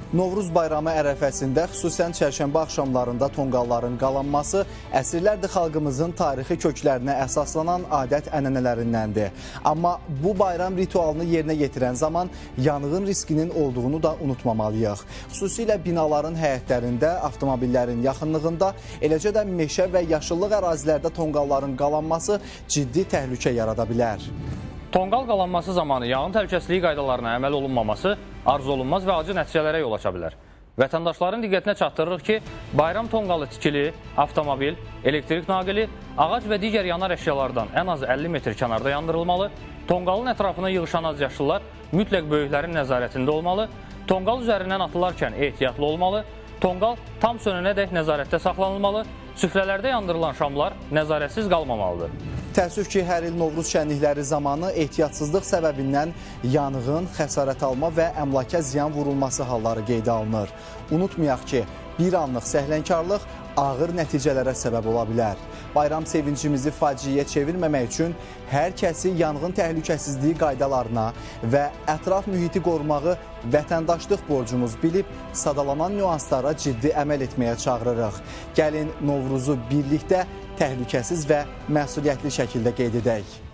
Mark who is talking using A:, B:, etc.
A: Novruz bayramı ərəfəsində, xüsusən çərşənbə axşamlarında tonqalların qalanması əsrlərdir xalqımızın tarixi köklərinə əsaslanan adət-ənənələrindəndir. Amma bu bayram ritualını yerinə yetirən zaman yanğın riskinin olduğunu da unutmamalıyıq. Xüsusilə binaların həyətlərində, avtomobillərin yaxınlığında, eləcə də meşə və yaşıllıq ərazilərdə tonqalların qalanması ciddi təhlükə yarada bilər.
B: Tonqal qalanması zamanı yanğın təhlükəsizliyi qaydalarına əməl olunmaması arzuolunmaz və acı nəticələrə yol aça bilər. Vətəndaşların diqqətinə çatdırırıq ki, bayram tonqalı tikili, avtomobil, elektrik naqili, ağac və digər yanar əşyalardan ən az 50 metr kənarda yandırılmalı, tonqalın ətrafına yığışan azyaşlılar mütləq böyüklərin nəzarətində olmalı, tonqal üzərindən atılarkən ehtiyatlı olmalı, tonqal tam sönənədək nəzarətdə saxlanılmalı, süfrələrdə yandırılan şamlar nəzarətsiz qalmamalıdır.
A: Təəssüf ki, hər il Novruz şənlikləri zamanı ehtiyatsızlıq səbəbindən yanğın, xəsarət alma və əmlaka ziyan vurulması halları qeydə alınır. Unutmayaq ki, bir anlıq səhlənkarlıq ağır nəticələrə səbəb ola bilər. Bayram sevincimizi faciəyə çevirməmək üçün hər kəsi yanğın təhlükəsizliyi qaydalarına və ətraf mühiti qorumağı vətəndaşlıq borcumuz bilib sadalanan nüanslara ciddi əməl etməyə çağırırıq. Gəlin Novruzu birlikdə təhlükəsiz və məsuliyyətli şəkildə qeyd edək.